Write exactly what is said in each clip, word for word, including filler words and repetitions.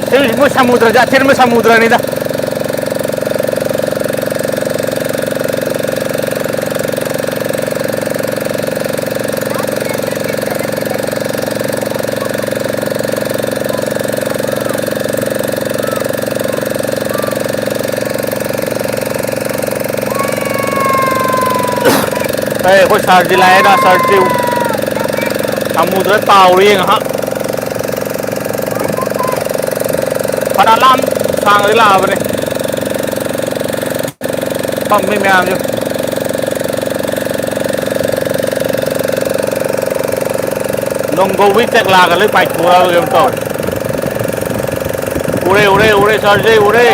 ꯁꯤ ꯃꯣꯏ ꯁꯃꯨꯗ꯭ꯔꯁꯦ ꯑꯊꯤꯟꯕ ꯁꯃꯨꯗ꯭ꯔꯅꯤꯗ꯫ ꯑꯦ, ꯑꯩꯈꯣꯏ ꯁꯥꯔꯁꯤ ꯂꯥꯛꯑꯦꯗ, ꯁꯥꯔꯁꯤ꯫ ꯁꯃꯨꯗ꯭ꯔ ꯇꯥꯎꯔꯤ ꯉꯥꯏꯍꯥꯛ꯫ ꯐꯅ ꯂꯥꯝ ꯁꯥꯡꯅꯗꯤ ꯂꯥꯛꯑꯕꯅꯤ꯫ ꯐꯝꯃꯤ ꯃꯌꯥꯝꯁꯨ꯫ ꯅꯣꯡꯒꯧꯕꯩ ꯆꯦꯛꯂꯥꯒ ꯂꯣꯏ ꯄꯥꯏꯊꯣꯔꯛꯑꯕ ꯀꯩꯅꯣꯝ ꯇꯧꯔꯦ꯫ ꯎꯔꯦ, ꯎꯔꯦ, ꯎꯔꯦ, ꯁꯥꯔꯁꯦ, ꯎꯔꯦ꯫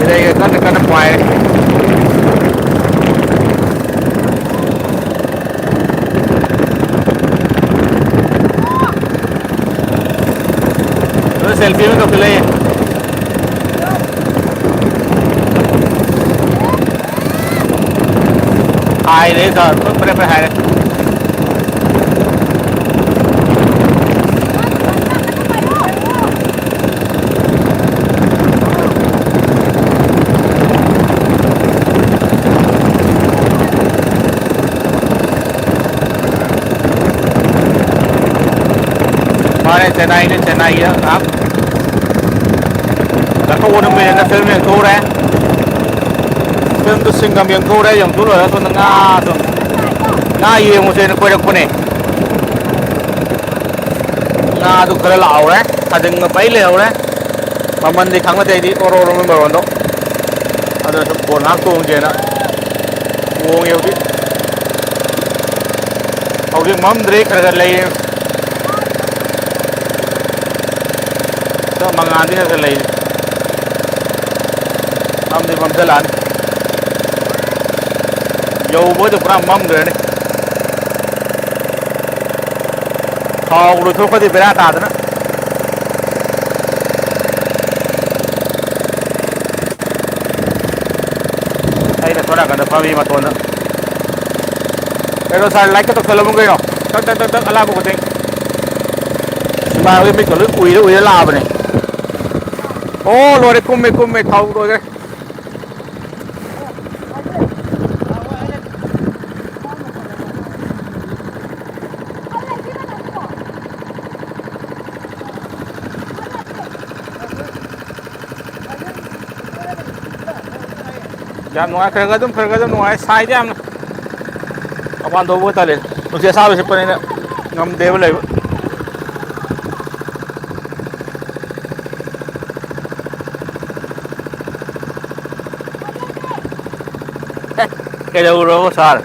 ꯏꯔꯩꯒ ꯀꯟꯅ ꯀꯟꯅ ꯄꯥꯏꯔꯦ꯫ ꯑꯗꯨ ꯁꯦꯜꯐꯤ ꯑꯃ ꯇꯧꯁꯤꯜꯂꯛꯑꯦ꯫ ꯍꯥꯏꯔꯦ ꯁꯥꯔ, ꯐꯔꯦ, ꯐꯔꯦ, ꯍꯥꯏꯔꯦ꯫ ꯃꯥꯅꯦ, ꯆꯦꯟꯅꯥꯏꯅꯦ, ꯆꯦꯟꯅꯥꯏꯒꯤ ꯉꯥꯏꯍꯥꯛ ꯆꯠꯊꯣꯛꯎ ꯅꯨꯃꯤꯠꯅ ꯐꯤꯂꯝ ꯌꯦꯡꯊꯣꯛꯎꯔꯦ꯫ ꯐꯤꯂꯝꯗꯨ ꯁꯤꯡꯒꯝ ꯌꯦꯡꯊꯣꯛꯎꯔꯦ, ꯌꯦꯡꯊꯣꯛ ꯂꯣꯏꯔꯒ ꯁꯣꯝꯗ ꯉꯥ ꯁꯨꯝ, ꯉꯥ ꯌꯦꯡꯉꯨꯁꯦꯅ ꯀꯣꯏꯔꯛꯄꯅꯦ꯫ ꯉꯥꯗꯨ ꯈꯔ ꯂꯥꯛꯍꯧꯔꯦ, ꯈꯥꯖꯤꯡꯒ ꯄꯩ ꯂꯩꯍꯧꯔꯦ꯫ ꯃꯃꯟꯗꯤ ꯈꯪꯅꯗꯦ ꯑꯩꯗꯤ, ꯑꯣꯔꯣ ꯑꯣꯔꯣ ꯃꯃꯟꯗꯣ꯫ ꯑꯗꯨꯅ ꯁꯨꯝ ꯕꯣꯠ ꯉꯥꯏꯍꯥꯛ ꯇꯣꯡꯒꯦꯅ ꯇꯣꯡꯉꯦ ꯍꯧꯖꯤꯛ꯫ ꯍꯧꯖꯤꯛ ꯃꯝꯗ꯭ꯔꯤ, ꯈꯔ ꯈꯔ ꯂꯩꯔꯤ꯫ ꯈꯔ ꯃꯉꯥꯜꯗꯤ ꯈꯔ ꯈꯔ ꯂꯩꯔꯤ꯫ ꯃꯝꯗꯤ ꯃꯝꯁꯤꯜꯂꯛꯑꯅꯤ꯫ ꯌꯧꯕꯩꯗ ꯄꯨꯔꯥ ꯃꯝꯈ꯭ꯔꯅꯤ꯫ ꯊꯥꯎ ꯂꯣꯏꯊꯣꯛꯈ꯭ꯔꯗꯤ ꯕꯦꯔꯥ ꯇꯥꯗꯅ꯫ ꯑꯩꯅ ꯁꯣꯝ ꯅꯥꯀꯟꯗ ꯐꯝꯃꯤ ꯃꯇꯣꯟꯗ꯫ ꯀꯩꯅꯣ ꯁꯥꯔ, ꯂꯥꯏꯛꯀ ꯇꯧꯁꯜꯂꯝꯃꯨ ꯀꯩꯅꯣ꯫ ꯇꯛ ꯇꯛ ꯇꯛ ꯇꯛ ꯑꯂꯥꯛꯄ ꯈꯨꯗꯤꯡ꯫ ꯃꯤꯠꯀ ꯂꯣꯏ ꯎꯏꯔ ꯎꯏꯔ ꯂꯥꯛꯑꯕꯅꯦ꯫ ꯑꯣ, ꯂꯣꯏꯔꯦ, ꯀꯨꯝꯃꯦ, ꯀꯨꯝꯃꯦ, ꯊꯥꯎ ꯂꯣꯏꯔꯦ꯫ ꯌꯥꯝ ꯅꯨꯡꯉꯥꯏ, ꯈꯔ ꯈꯔ ꯑꯗꯨꯝ, ꯈꯔ ꯈꯔ ꯑꯗꯨꯝ ꯅꯨꯡꯉꯥꯏ, ꯁꯥꯏꯗ ꯌꯥꯝꯅ꯫ ꯃꯄꯥꯟ ꯊꯣꯛꯄꯒ ꯇꯜꯂꯦ, ꯅꯨꯡꯁꯤꯠ ꯑꯁꯥꯕ ꯁꯤꯠꯄꯅꯤꯅ ꯉꯝꯗꯦꯕ ꯂꯩꯕ꯫ ꯑꯦ, ꯀꯩꯗꯧꯔꯕ ꯁꯥꯔ?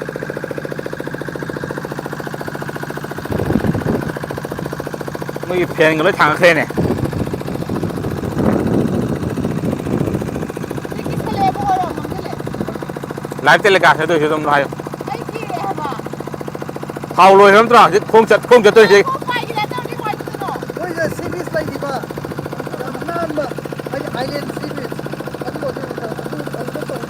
ꯃꯣꯏꯒꯤ ꯐꯦꯟꯒ ꯂꯣꯏ ꯊꯥꯡꯒꯠꯈ꯭ꯔꯦꯅꯦ꯫ ꯂꯥꯏꯚ ꯇꯦꯂꯤꯀꯥꯁ ꯑꯗꯨ ꯑꯣꯏꯁꯨ ꯑꯗꯨꯝ ꯍꯥꯏꯌꯨ꯫ ꯊꯥꯎ ꯂꯣꯏꯈ꯭ꯔ ꯅꯠꯇ꯭ꯔꯣ? ꯍꯧꯖꯤꯛ ꯈꯣꯡ ꯆꯠ-, ꯈꯣꯡ ꯆꯠꯇꯣꯏꯁꯦ꯫ ꯃꯣꯏꯁꯦ ꯁꯤ ꯕꯤꯆ ꯂꯩꯔꯤꯕ ꯌꯥꯝ ꯅꯥꯟꯕ, ꯍꯥꯏꯗꯤ ꯑꯥꯏꯂꯦꯟ ꯁꯤ ꯕꯤꯆ꯫ ꯑꯗꯨ ꯑꯣꯏꯗꯣꯏꯅꯤ꯫ ꯑꯗꯨ, ꯑꯗꯨꯗ ꯇꯧ-,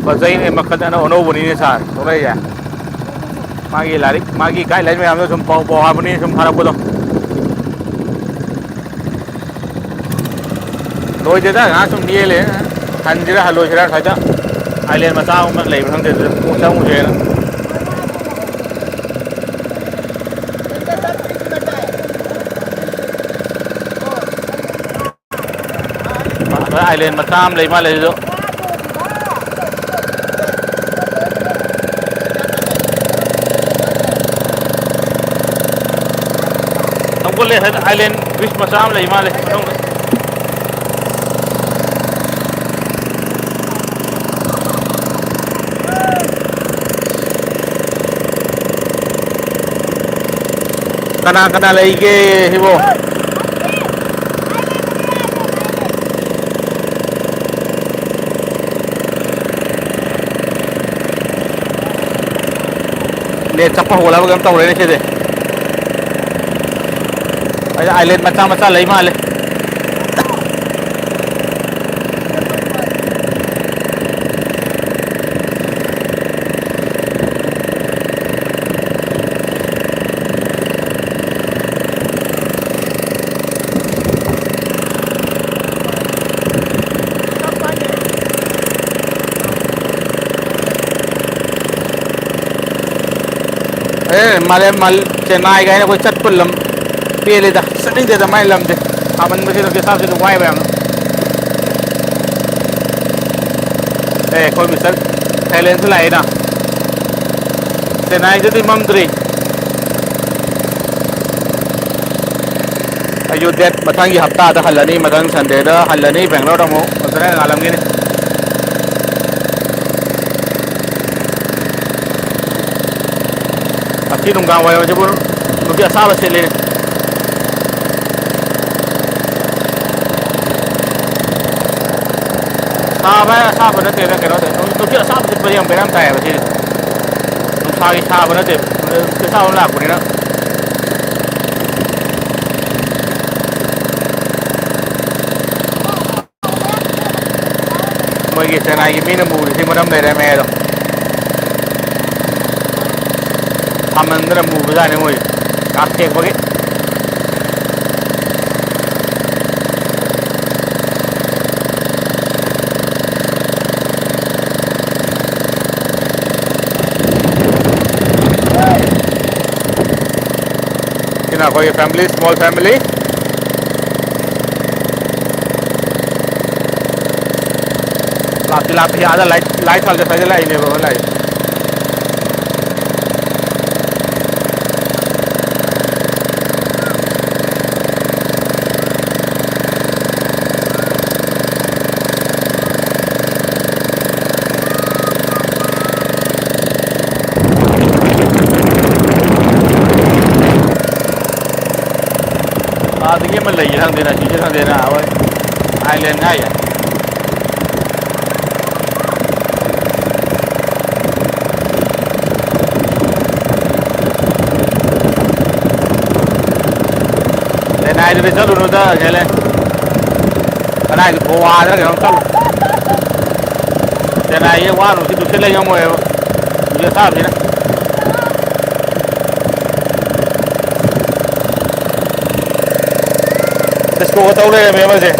ꯐꯖꯩꯅꯦ, ꯃꯈꯜ ꯑꯅꯧ ꯑꯅꯧꯕꯅꯤꯅꯦ ꯁꯥꯔ ꯊꯣꯛꯂꯛꯏꯁꯦ꯫ ꯃꯥꯒꯤ ꯂꯥꯏꯔꯤꯛ, ꯃꯥꯒꯤ ꯒꯥꯏꯗꯂꯥꯏꯟ ꯃꯌꯥꯝꯗꯣ ꯁꯨꯝ ꯄꯥꯎ ꯄꯥꯎ ꯍꯥꯏꯕꯅꯤ, ꯁꯨꯝ ꯊꯥꯔꯛꯄꯗꯣ꯫ ꯂꯣꯏꯗꯦꯗ, ꯉꯥꯏꯍꯥꯛ ꯁꯨꯝ ꯂꯦꯜꯂꯦ꯫ ꯍꯟꯁꯤꯔꯥ ꯍꯜꯂꯣꯏꯁꯤꯔꯥ, ꯁ꯭ꯋꯥꯏꯗ ꯑꯥꯏꯂꯦꯟ ꯃꯆꯥ ꯑꯃ ꯂꯩꯕ꯭ꯔꯥ ꯈꯪꯗꯦ, ꯑꯗꯨꯗ ꯀꯣꯛ ꯆꯪꯉꯨꯁꯦꯅ꯫ ꯑꯥꯏꯂꯦꯟ ꯃꯆꯥ ꯑꯃ ꯂꯩ ꯃꯥꯜꯂꯦ ꯑꯗꯨꯗꯣ꯫ ꯍꯧꯒꯠꯂꯦ, ꯍꯥꯏꯗ ꯑꯥꯏꯂꯦꯟ ꯕ꯭ꯔꯤꯖ ꯃꯆꯥ ꯑꯃ ꯂꯩ ꯃꯥꯜꯂꯦ ꯃꯅꯨꯡꯗ꯫ ꯀꯅꯥ ꯀꯅꯥ ꯂꯩꯒꯦ ꯁꯤꯕꯣ? ꯅꯦꯠ ꯆꯞꯄ ꯍꯧꯒꯠꯂꯕ ꯀꯩꯅꯣꯝ ꯇꯧꯔꯦꯅꯦ ꯁꯤꯗꯤ꯫ ꯑꯩ ꯑꯥꯏꯂꯦꯟ ꯃꯆꯥ ꯃꯆꯥ ꯂꯩ ꯃꯥꯜꯂꯦ꯫ ꯑꯦ, ꯃꯥꯂꯦꯝ, ꯃꯥꯂꯦꯝ, ꯆꯦꯟꯅꯥꯏ ꯀꯥꯏꯅ ꯑꯩꯈꯣꯏ ꯆꯠꯄ ꯂꯝ ꯄꯦꯜꯂꯦꯗ꯫ ꯆꯠꯅꯤꯡꯗꯦꯗ ꯃꯥꯏ ꯂꯝꯁꯦ꯫ ꯁꯥꯃꯟꯕꯁꯤꯗ ꯅꯨꯡꯁꯤꯠ ꯑꯁꯥꯕꯁꯤꯗ ꯋꯥꯏꯕ ꯌꯥꯝꯅ꯫ ꯑꯦ, ꯑꯩꯈꯣꯏ ꯃꯤꯁꯇꯔ ꯊꯥꯏꯂꯦꯟꯁꯨ ꯂꯥꯛꯑꯦꯅ꯫ ꯆꯦꯟꯅꯥꯏꯗꯗꯤ ꯃꯝꯗ꯭ꯔꯤ꯫ ꯑꯩꯁꯨ ꯗꯦꯠ ꯃꯊꯪꯒꯤ ꯍꯞꯇꯥꯗ ꯍꯜꯂꯅꯤ, ꯃꯊꯪ ꯁꯟꯗꯦꯗ ꯍꯜꯂꯅꯤ ꯕꯦꯡꯒ꯭ꯂꯣꯔꯗ ꯑꯃꯨꯛ꯫ ꯐꯖꯅ ꯉꯥꯜꯂꯝꯒꯤꯅꯤ꯫ ꯉꯁꯤ ꯅꯨꯡꯗꯥꯡ ꯋꯥꯏꯔꯝꯁꯤꯕꯨ ꯅꯨꯄꯤ ꯑꯁꯥꯕ ꯁꯦꯠꯂꯤ꯫ ꯁꯥꯕ ꯍꯥꯏ ꯑꯁꯥꯕ ꯅꯠꯇꯦꯗ, ꯀꯩꯅꯣ ꯇꯧꯋꯦ꯫ ꯅꯨꯡꯁꯤꯠ ꯑꯁꯥꯕ ꯁꯤꯠꯄꯁꯦ ꯌꯥꯝ ꯕꯦꯔꯥ ꯌꯥꯝ ꯇꯥꯏꯌꯦꯕ ꯁꯤꯁꯦ꯫ ꯅꯨꯡꯁꯥꯒꯤ ꯁꯥꯕ ꯅꯠꯇꯦꯕ, ꯅꯨꯡꯁꯤꯠ ꯑꯁꯥꯕ ꯑꯃ ꯂꯥꯛꯄꯅꯤꯅ꯫ ꯃꯣꯏꯒꯤ ꯆꯦꯟꯅꯥꯏꯒꯤ ꯃꯤꯅ ꯃꯨꯔꯤꯁꯤ ꯃꯔꯝ ꯂꯩꯔꯝꯃꯦ ꯑꯗꯣ꯫ ꯁꯥꯃꯟꯗꯅ ꯃꯨꯕꯖꯥꯠꯅꯤ ꯃꯣꯏ꯫ ꯀꯥꯊꯦꯛꯄꯒꯤ꯫ ꯁꯤꯅ ꯑꯩꯈꯣꯏꯒꯤ family, small family꯫ ꯂꯥꯞꯇꯤ ꯂꯥꯞꯄꯤ, ꯑꯥꯗ ꯂꯥꯏꯠ, ꯂꯥꯏꯠ ꯊꯥꯜꯂꯒ ꯁ꯭ꯋꯥꯏꯗ ꯂꯥꯛꯏꯅꯦꯕ ꯂꯥꯛꯏ꯫ ꯑꯥꯗꯒꯤ ꯑꯃ ꯂꯩꯌꯦ ꯈꯪꯗꯦꯅ, ꯁꯤꯁꯦ ꯈꯪꯗꯦꯅ, ꯑꯩꯈꯣꯏ ꯑꯥꯏꯂꯦꯟ ꯍꯥꯏꯌꯦ꯫ ꯆꯦꯟꯅꯥꯏꯗꯗꯤ ꯆꯠꯂꯨꯅꯨꯗ, ꯀꯩ ꯍꯥꯏ ꯂꯩ? ꯀꯗꯥꯏꯗ ꯒꯣꯋꯥꯗꯔ ꯀꯩꯅꯣꯝ ꯆꯠꯂꯨ꯫ ꯆꯦꯟꯅꯥꯏꯁꯦ ꯋꯥꯔꯨꯁꯤ ꯅꯨꯡꯁꯤꯠ ꯂꯩ ꯉꯝꯃꯣꯏꯕ, ꯅꯨꯡꯁꯤꯠ ꯑꯁꯥꯕꯁꯤꯅ꯫ ꯗꯤꯁꯀꯣꯒ ꯇꯧ ꯂꯩꯔꯝꯃꯦ ꯑꯃꯁꯦ꯫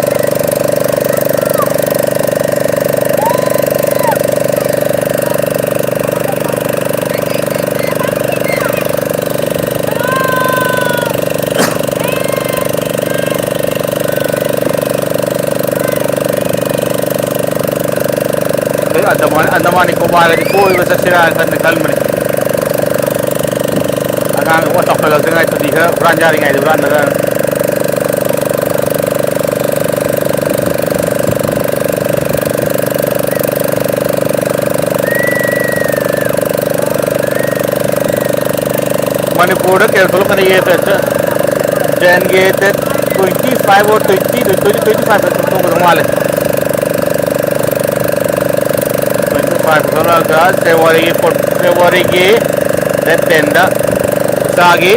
ꯑꯟꯗꯃꯥꯟ, ꯑꯟꯗꯃꯥꯟ ꯅꯤꯀꯣꯕꯥꯔꯒꯗꯤ ꯀꯣꯏꯕ ꯆꯠꯁꯤꯔꯥꯅ ꯈꯟ-, ꯈꯟꯕꯅꯦ꯫ ꯑꯉꯥꯡ ꯑꯃ ꯆꯥꯎꯈꯠꯂꯛꯇ꯭ꯔꯤꯉꯩ ꯁꯨꯇꯤ ꯈꯔ ꯍꯨꯔꯥꯟ ꯌꯥꯔꯤꯉꯩꯗ ꯍꯨꯔꯥꯟꯅꯗꯅ꯫ ꯃꯅꯤꯄꯨꯔꯗ ꯀꯩꯅꯣ ꯊꯣꯛꯂꯛꯀꯅꯤꯌꯦ, ꯖꯦꯟꯒꯤ date twenty five or twenty, twenty, twenty ꯐꯥꯏꯚꯇ ꯊꯣꯛꯀꯗꯧ ꯃꯥꯜꯂꯦ꯫ ꯇ꯭ꯋꯦꯟꯇꯤ ꯐꯥꯏꯚ ꯊꯣꯛꯂꯛꯑꯒ ꯐꯦꯕ꯭ꯔꯨꯋꯥꯔꯤꯒꯤ ꯐꯣꯔ, ꯐꯦꯕ꯭ꯔꯨꯋꯥꯔꯤꯒꯤ ꯗꯦꯠ ꯇꯦꯟꯗ ꯏꯆꯥꯒꯤ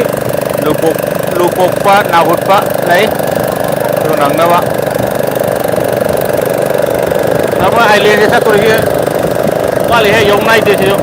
ꯂꯨꯀꯣꯛ-, ꯂꯨꯀꯣꯛꯄ ꯅꯥꯍꯨꯠꯄ ꯂꯩ꯫ ꯑꯗꯨ ꯅꯪꯅꯕ꯫ ꯇꯥꯃꯣ, ꯑꯥꯏꯂꯦꯟꯁꯦ ꯆꯠꯇꯣꯔꯤꯁꯦ ꯋꯥꯠꯂꯤꯍꯦ, ꯌꯧ ꯅꯥꯏꯗꯦ ꯁꯤꯁꯨ꯫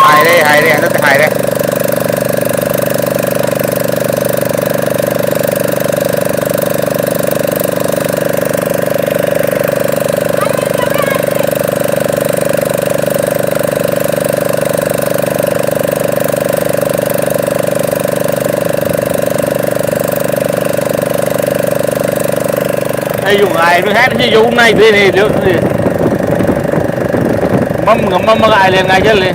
ꯍꯥꯏꯔꯦ, ꯍꯥꯏꯔꯦ, ꯍꯟꯗꯛꯇꯤ ꯍꯥꯏꯔꯦ꯫ ꯑꯩꯁꯨ ꯉꯥꯏꯕ ꯉꯁꯥꯏꯅ ꯁꯤ ꯌꯧ ꯅꯥꯏꯗ꯭ꯔꯦꯅꯦ, ꯑꯩꯁꯨ꯫ ꯃꯝꯒ ꯃꯝꯃꯒ ꯑꯥꯏꯂꯦꯟ ꯉꯥꯏꯖꯜꯂꯦ꯫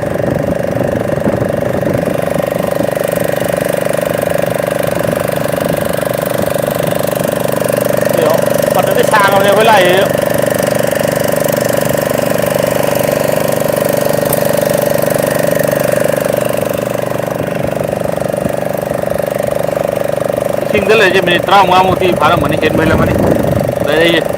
ꯑꯌꯣ, ꯐꯖꯅ ꯁꯥꯡꯉꯕꯅꯦ ꯑꯩꯈꯣꯏ ꯂꯥꯛꯏꯁꯤꯁꯨ꯫ ꯆꯤꯡꯗ ꯂꯩꯔꯤꯁꯦ ꯃꯤꯅꯤꯠ ꯇꯔꯥꯃꯉꯥꯃꯨꯛꯇꯤ ꯐꯥꯔꯝꯃꯅꯤ, ꯍꯦꯟꯕ ꯍꯦꯜꯂꯝꯃꯅꯤ ꯂꯩꯔꯛꯏꯁꯦ꯫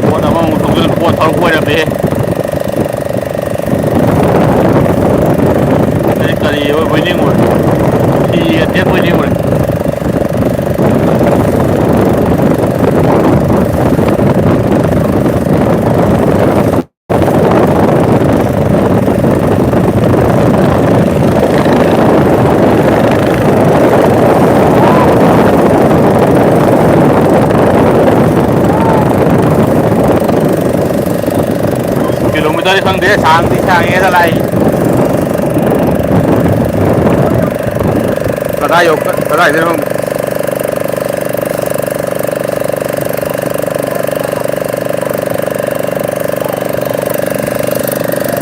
ꯄꯣꯠ ꯑꯃꯃꯨꯛ ꯊꯧꯖꯤꯜ, ꯄꯣꯠ ꯊꯧꯔꯛꯄ ꯑꯣꯏꯔꯝꯃꯦꯍꯦ꯫ ꯑꯩ ꯀꯔꯤ ꯑꯣꯏꯕꯣꯏ ꯅꯤꯡꯉꯨꯔꯦ? ꯊꯤ ꯑꯇꯦꯛꯄ ꯑꯣꯏ ꯅꯤꯡꯉꯨꯔꯦ꯫ ꯀꯤꯂꯣꯃꯤꯇꯔꯗꯤ ꯈꯪꯗꯦ, ꯁꯥꯡꯗꯤ ꯁꯥꯡꯉꯦꯗ ꯂꯥꯛꯏ꯫ ꯀꯗꯥꯏ ꯌꯧ-, ꯀꯗꯥꯏꯗꯩꯅꯣ ꯈꯪꯗꯦ꯫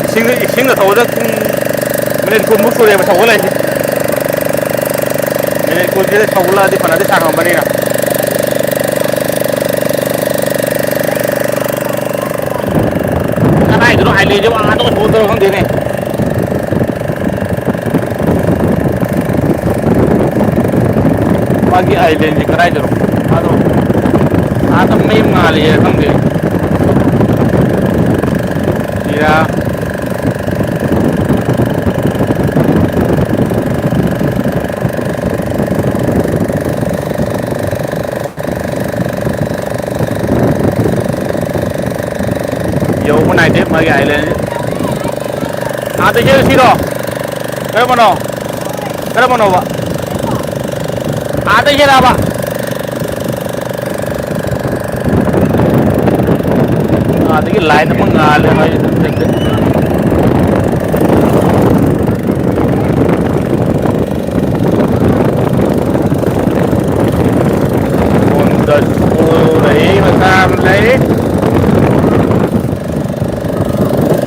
ꯏꯁꯤꯡꯗ, ꯏꯁꯤꯡꯗ ꯊꯧꯕꯗ ꯄꯨꯡ ꯃꯤꯅꯤꯠ ꯀꯨꯟꯃꯨꯛ ꯁꯨꯔꯦꯕ ꯊꯧꯒꯠꯂꯛꯏꯁꯦ꯫ ꯃꯤꯅꯤꯠ ꯀꯨꯟꯁꯤꯗ ꯊꯧꯒꯠꯂꯛꯑꯗꯤ ꯐꯅꯗꯤ ꯁꯥꯡꯉꯝꯃꯅꯤꯅ꯫ ꯀꯗꯥꯏꯗꯅꯣ ꯑꯥꯏꯂꯦꯟꯁꯤꯕꯨ? ꯑꯥꯗ ꯑꯣꯟꯊꯣꯛꯑꯗꯧꯔ ꯈꯪꯗꯦꯅꯦ꯫ ꯃꯥꯒꯤ ꯑꯥꯏꯂꯦꯟꯁꯦ ꯀꯗꯥꯏꯗꯅꯣ? ꯑꯥꯗꯣ, ꯑꯥꯗ ꯃꯌꯨꯝ ꯉꯥꯜꯂꯤꯌꯦ ꯈꯪꯗꯦ꯫ ꯁꯤꯔꯥ꯫ ꯌꯧꯕ ꯅꯥꯏꯗꯦ ꯃꯥꯒꯤ ꯑꯥꯏꯂꯦꯟꯁꯦ꯫ ꯑꯥꯗ ꯆꯠꯂꯁꯤꯔꯣ? ꯀꯔꯝꯕꯅꯣ? ꯀꯔꯝꯕꯅꯣꯕ? ꯑꯥꯗ ꯆꯠꯂꯕ? ꯑꯥꯗꯒꯤ ꯂꯥꯏꯠ ꯑꯃ ꯉꯥꯜꯂꯦ ꯃꯥꯏ꯫ On the ꯂꯩ, ꯃꯆꯥ ꯑꯃ ꯂꯩ꯫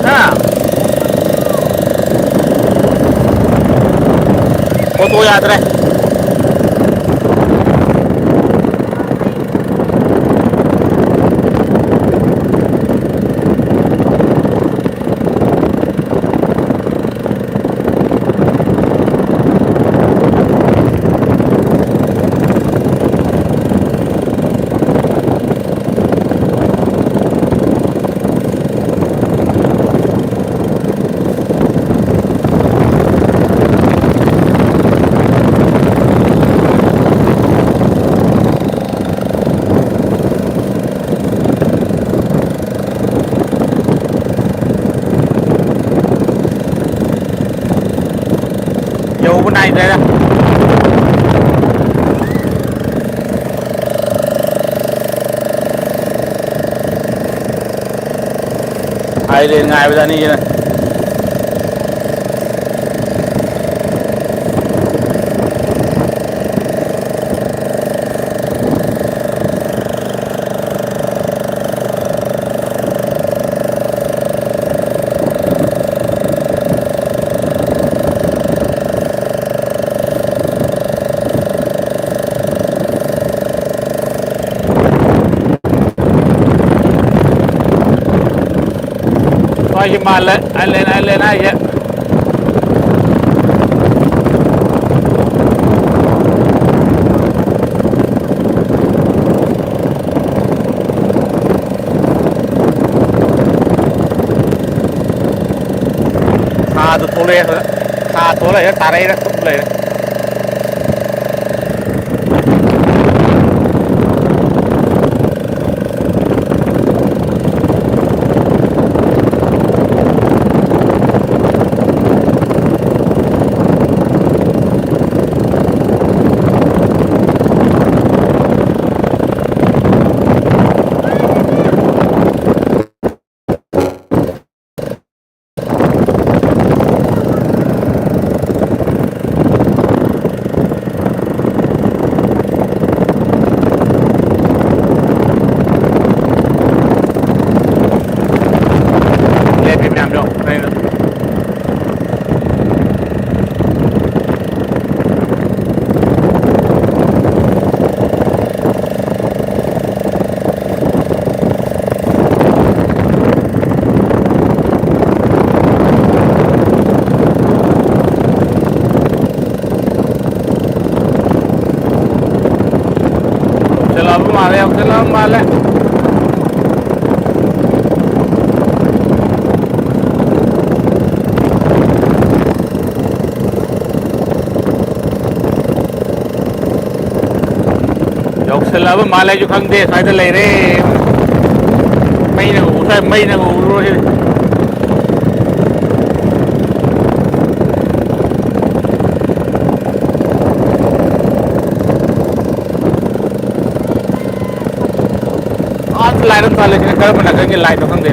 ꯍꯥ? ꯑꯣꯇꯣ ꯌꯥꯗ꯭ꯔꯦ꯫ ꯌꯧꯕ ꯅꯥꯏꯗ꯭ꯔꯦꯗ꯫ ꯍꯥꯏꯔꯦ ꯉꯥꯏꯕꯗ ꯑꯅꯤꯁꯤꯅ꯫ ꯃꯥꯒꯤ ꯃꯥꯜꯂꯦ, ꯑꯥꯏꯂꯦꯟ, ꯑꯥꯏꯂꯦꯟ ꯍꯥꯏꯁꯦ꯫ ꯊꯥꯗꯣ ꯊꯣꯛꯂꯛꯑꯦ, ꯊꯥ ꯊꯣꯛꯂꯛꯑꯦ, ꯇꯥꯔꯛꯏꯔ ꯈꯨꯠ ꯂꯩꯔꯦ꯫ ꯌꯧꯁꯜꯂꯛꯑ ꯃꯥꯜꯂꯦ꯫ ꯌꯧꯁꯜꯂꯛꯑꯕ ꯃꯥꯜꯂꯦ, ꯑꯩꯁꯨ ꯈꯪꯗꯦ, ꯁ꯭ꯋꯥꯏꯗ ꯂꯩꯔꯦ꯫ ꯃꯩꯅꯒ ꯎ-, ꯁ꯭ꯋꯥꯏ ꯃꯩꯅꯒ ꯎꯔꯨꯔꯁꯤꯗꯤ꯫ ꯑꯥ, ꯂꯥꯏꯠ ꯑꯃ ꯊꯥꯜꯂꯦ, ꯁꯤꯅ ꯀꯔꯝꯕ ꯅꯥꯀꯟꯒꯤ ꯂꯥꯏꯠꯅꯣ ꯈꯪꯗꯦ꯫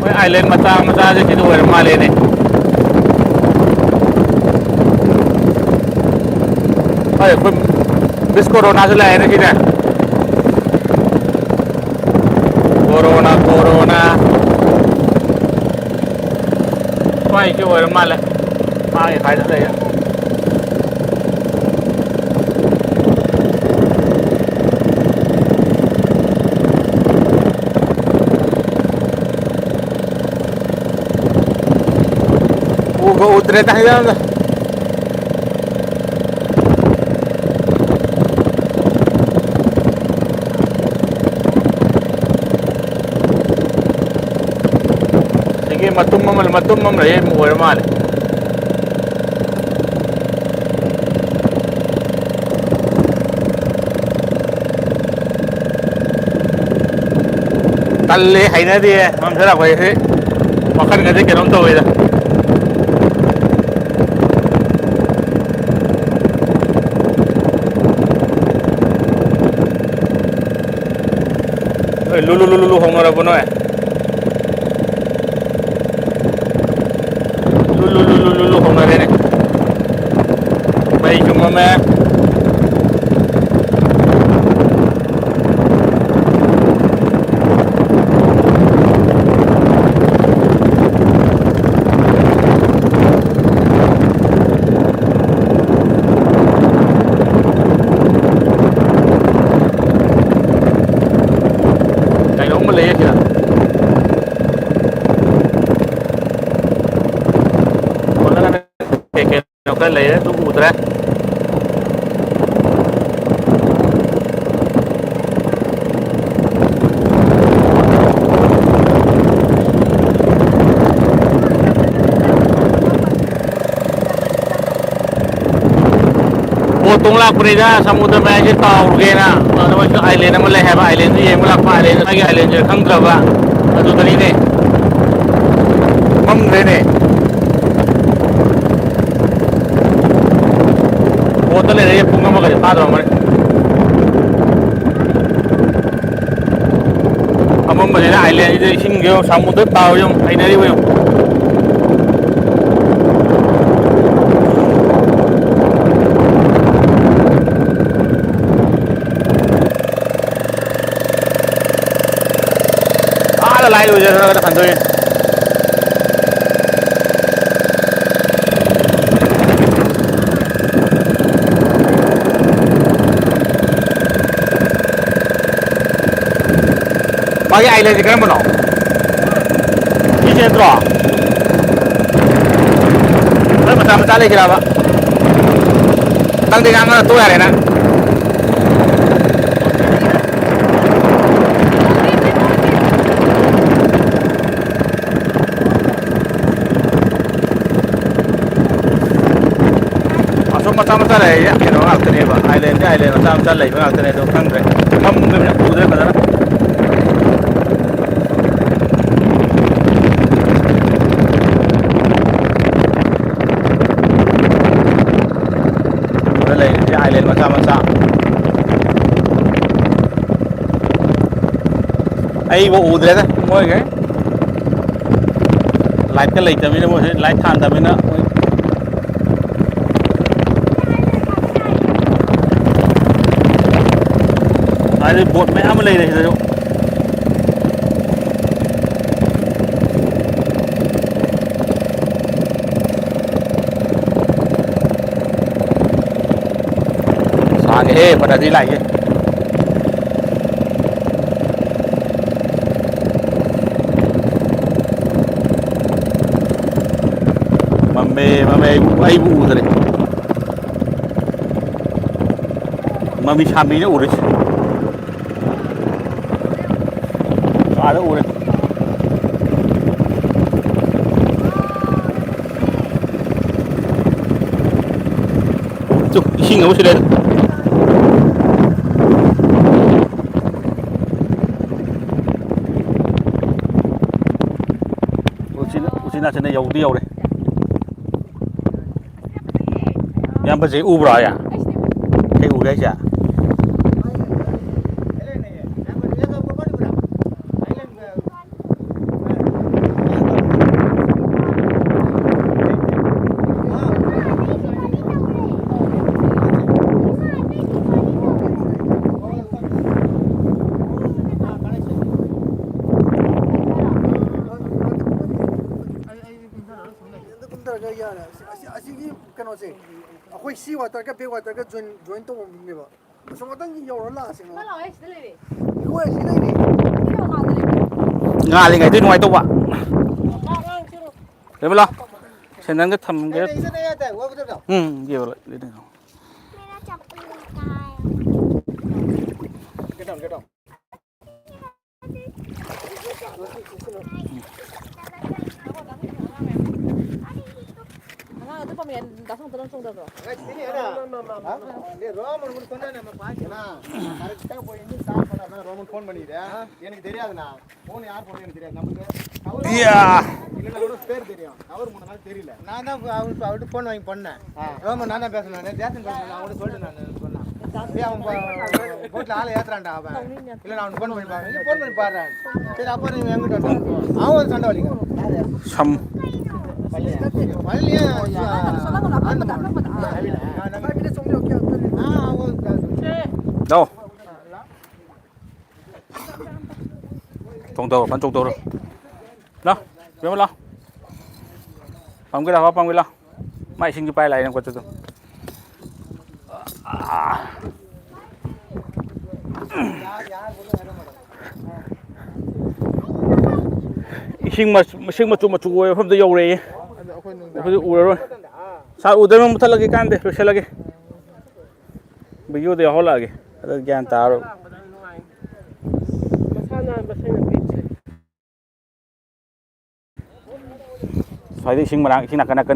ꯃꯣꯏ ꯑꯥꯏꯂꯦꯟ ꯃꯆꯥ ꯃꯆꯥꯁꯦ ꯁꯤꯗ ꯑꯣꯏꯔ ꯃꯥꯜꯂꯦꯅꯦ꯫ ꯍꯣꯏ, ꯑꯩꯈꯣꯏ ꯃꯤꯁ ꯀꯣꯔꯣꯅꯥꯁꯨ ꯂꯥꯛꯑꯦꯅꯦ ꯁꯤꯗ꯫ Corona, corona. ꯁ꯭ꯋꯥꯏꯁꯤ ꯑꯣꯏꯔ ꯃꯥꯜꯂꯦ꯫ ꯃꯥꯒꯤ ꯁ꯭ꯋꯥꯏꯗ ꯂꯩꯔꯦ꯫ ꯎꯒ ꯎꯗ꯭ꯔꯦꯗ ꯍꯤꯗꯥꯛ ꯑꯝꯇ꯫ ꯁꯤꯒꯤ ꯃꯇꯨꯝ ꯑꯃ, ꯃꯇꯨꯝ ꯑꯃ ꯂꯩ, ꯑꯃ ꯑꯣꯏꯔ ꯃꯥꯜꯂꯦ꯫ ꯇꯜꯂꯦ, ꯍꯩꯅꯗꯦ, ꯃꯝꯁꯤꯜꯂꯛꯄꯁꯦ ꯋꯥꯈꯜꯒꯁꯦ ꯀꯩꯅꯣꯝ ꯇꯧꯋꯦꯗ꯫ ꯅꯣꯏ ꯂꯨ ꯂꯨ ꯂꯨ ꯂꯨ ꯂꯨ ꯍꯧꯅꯔꯕꯣ ꯅꯣꯏ? ꯂꯨ ꯂꯨ ꯂꯨ ꯂꯨ ꯂꯨ ꯂꯨ ꯍꯧꯅꯔꯦꯅꯦ꯫ ꯃꯩꯁꯨ ꯃꯝꯃꯦ꯫ ꯀꯩꯅꯣꯝꯃ ꯂꯩꯌꯦ ꯁꯤꯗ꯫ ꯂꯩꯔꯦ, ꯑꯗꯨ ꯎꯗ꯭ꯔꯦ꯫ ꯕꯣꯠ ꯇꯣꯡ ꯂꯥꯛꯄꯅꯤꯗ, ꯁꯃꯨꯗ꯭ꯔ ꯃꯌꯥꯏꯁꯦ ꯇꯥꯎꯔꯨꯒꯦꯅ꯫ ꯑꯗ ꯃꯣꯏꯁꯨ ꯑꯥꯏꯂꯦꯟ ꯑꯃ ꯂꯩ ꯍꯥꯏꯕ, ꯑꯥꯏꯂꯦꯟꯗꯨ ꯌꯦꯡꯕ ꯂꯥꯛꯄ, ꯑꯥꯏꯂꯦꯟꯗꯨ ꯃꯥꯒꯤ ꯑꯥꯏꯂꯦꯟꯁꯦ ꯈꯪꯗ꯭ꯔꯕ꯫ ꯑꯗꯨꯗꯅꯤꯅꯦ꯫ ꯃꯝꯈ꯭ꯔꯦꯅꯦ꯫ ꯕꯣꯠꯇ ꯂꯩꯔꯦ ꯄꯨꯡ ꯑꯃꯒꯗꯤ ꯐꯥꯗꯧꯔꯝꯃꯅꯤ꯫ ꯑꯃꯝꯕꯁꯤꯗ ꯑꯥꯏꯂꯦꯟꯁꯤꯗ ꯏꯁꯤꯡꯁꯦ ꯌꯦꯡꯉꯨ, ꯁꯃꯨꯗ꯭ꯔ ꯇꯥꯎꯔꯤ ꯌꯦꯡꯉꯨ, ꯍꯩꯅꯔꯤꯕ ꯌꯦꯡꯉꯨ꯫ ꯑꯥꯗ ꯂꯥꯏ ꯑꯣꯏꯖꯔꯒ ꯍꯟꯗꯣꯛꯑꯦ꯫ ꯃꯥꯒꯤ ꯑꯥꯏꯂꯦꯟꯁꯦ ꯀꯔꯝꯕꯅꯣ? ꯁꯤꯁꯦ ꯅꯠꯇ꯭ꯔꯣ? ꯈꯔ ꯃꯆꯥ ꯃꯆꯥ ꯂꯩꯈꯤꯔꯕ? ꯅꯪꯗꯤ ꯉꯥꯡꯉꯅ ꯇꯣꯛ ꯌꯥꯔꯦ ꯅꯪ꯫ ꯑꯁꯣꯝ ꯃꯆꯥ ꯃꯆꯥ ꯂꯩꯔꯤꯁꯦ ꯀꯩꯅꯣ ꯉꯥꯛꯇꯅꯦꯕ, ꯑꯥꯏꯂꯦꯟꯁꯦ ꯑꯥꯏꯂꯦꯟ ꯃꯆꯥ ꯃꯆꯥ ꯂꯩꯕ ꯉꯥꯛꯇꯅꯦ, ꯑꯗꯣ ꯈꯪꯗ꯭ꯔꯦ, ꯃꯝꯗ꯭ꯔꯕꯅꯤꯅ ꯎꯗ꯭ꯔꯦ ꯐꯖꯅ꯫ ꯑꯗ ꯂꯩꯔꯤꯁꯦ ꯑꯥꯏꯂꯦꯟ ꯃꯆꯥ ꯃꯆꯥ꯫ ꯑꯩꯕꯨ ꯎꯗ꯭ꯔꯦꯗ ꯃꯣꯏꯒꯩ꯫ ꯂꯥꯏꯠꯀ ꯂꯩꯇꯕꯅꯤꯅ, ꯃꯣꯏꯁꯤ ꯂꯥꯏꯠ ꯊꯥꯟꯗꯕꯅꯤꯅ ꯃꯣꯏ꯫ ꯑꯗꯩ ꯕꯣꯠ ꯃꯌꯥꯝ ꯑꯃ ꯂꯩꯔꯦ ꯁꯤꯗꯁꯨ꯫ ꯁꯥꯡꯉꯦꯍꯦ, ꯐꯅꯗꯤ ꯂꯥꯛꯏꯍꯦ꯫ ꯃꯝ-, ꯃꯦ, ꯃꯃꯦ, ꯑꯩꯕꯨ, ꯑꯩꯕꯨ ꯎꯗ꯭ꯔꯦ꯫ ꯃꯃꯤ ꯁꯥꯃꯤꯅ ꯎꯔꯤꯁꯦ꯫ ꯑꯥꯗ ꯎꯔꯦ꯫ ꯇꯨ, ꯏꯁꯤꯡ ꯑꯃꯁꯨ ꯂꯩꯔꯦ꯫ ꯎꯆꯤꯟ, ꯎꯆꯤꯟ ꯅꯥꯆꯤꯟꯅ ꯌꯧꯗꯤ ꯌꯧꯔꯦ꯫ ꯏꯌꯥꯝꯕꯁꯦ ꯎꯕ꯭ꯔꯣ ꯑꯌꯥ? ꯀꯩ ꯎꯒꯦ ꯍꯥꯏꯁꯦ? ꯑꯁꯤꯒꯤ ꯀꯩꯅꯣꯁꯦ, ꯑꯩꯈꯣꯏ ꯁꯤ ꯋꯥꯇꯔꯒ ꯕꯦꯛ ꯋꯥꯇꯔꯒ ꯖꯣꯏꯟ, ꯖꯣꯏꯟ ꯇꯧꯐꯝꯅꯦꯕ꯫ ꯑꯁꯣꯝ ꯉꯥꯛꯇꯪ ꯌꯧꯔ ꯂꯥꯛꯑꯁꯦ꯫ ꯂꯥꯛꯑꯣ, ꯑꯩ ꯁꯤꯗ ꯂꯩꯔꯦ꯫ ꯂꯣꯏꯔꯦ, ꯁꯤ ꯂꯩꯔꯦ꯫ ꯁꯤ ꯌꯧꯔꯀꯥꯟꯗ ꯂꯩꯔꯦ꯫ ꯉꯥꯜꯂꯤꯉꯩꯗꯤ ꯅꯨꯡꯉꯥꯏꯇꯧꯕ꯫ ꯂꯩꯕ ꯂꯥꯎ꯫ ꯁꯦꯟꯗꯟꯒ ꯊꯝꯒꯦ꯫ ꯎꯝ, ꯌꯦꯡꯉꯣ, ꯂꯩ, ꯂꯩ, ꯂꯩ꯫ அங்க இது பண்ணி, தசம் தரம் சொல்றது. ரோமன் ஃபோன் பண்ணிடுறேன். எனக்கு தெரியாதுண்ணா. ஃபோன் யார் போட்டோ எனக்கு தெரியாது. நம்பர் யா. இல்ல, இல்ல, அவரோட பேர் தெரியும். அவர் மூணு நாள் தெரியல. நான் தான் அவரு, அவர்கிட்ட ஃபோன் வாங்கி பண்ணேன். ரோமன் நான் தான் பேசணும். நான் ஜேசன் பேசணும். அவங்ககிட்ட சொல்லிட்டு நான் சொன்னேன். அப்படியே அவன் போ-, போட்ல ஆளை ஏத்துறான்டா அவன். இல்ல, நான் அவனுக்கு ஃபோன் பண்ணி பாக்குறேன். நீ ஃபோன் பண்ணி பாடுறேன். சரி, அப்போ நீங்க எங்கிட்ட வந்தா? அவன் ஒரு சண்டை வலிக்கும். సం- பழனியா? ஆ, அவன் దో. ꯆꯣꯡꯊꯧꯔꯣ, ꯐꯟ ꯆꯣꯡꯊꯧꯔꯣ꯫ ꯂꯥꯎ, ꯏꯕꯦꯝꯃ ꯂꯥꯎ꯫ ꯄꯥꯝꯒꯦ ꯂꯥꯎ, ꯄꯥꯝꯒꯦ ꯂꯥꯎ꯫ ꯃꯥ ꯏꯁꯤꯡꯁꯨ ꯄꯥꯏ ꯂꯥꯛꯑꯦ ꯅꯪ ꯈꯨꯠꯇꯨ꯫ ꯏꯁꯤꯡ ꯃꯆꯨ, ꯏꯁꯤꯡ ꯃꯆꯨ ꯃꯆꯨ ꯑꯣꯏꯕ ꯃꯐꯝꯗ ꯌꯧꯔꯛꯑꯦ꯫ ꯑꯗꯣ ꯑꯩꯈꯣꯏ ꯅꯨꯡꯗꯥꯡ ꯍꯧꯖꯤꯛ ꯎꯔꯔꯣꯏ꯫ ꯁꯥꯔ ꯎꯗ꯭ꯔꯕ ꯃꯨꯠꯊꯠꯂꯒꯦ ꯀꯥꯟꯗꯦ, ꯂꯣꯏꯁꯤꯜꯂꯒꯦ꯫ ꯚꯤꯗꯤꯑꯣꯗ ꯌꯥꯎꯍꯜꯂꯛꯑꯒꯦ꯫ ꯑꯗꯨ ꯒ꯭ꯌꯥꯟ ꯇꯥꯔꯣꯏ꯫ ꯁ꯭ꯋꯥꯏꯗ ꯏꯁꯤꯡ ꯃꯔꯥꯡ, ꯏꯁꯤꯡ ꯅꯥꯀꯟ ꯅꯥꯀꯟ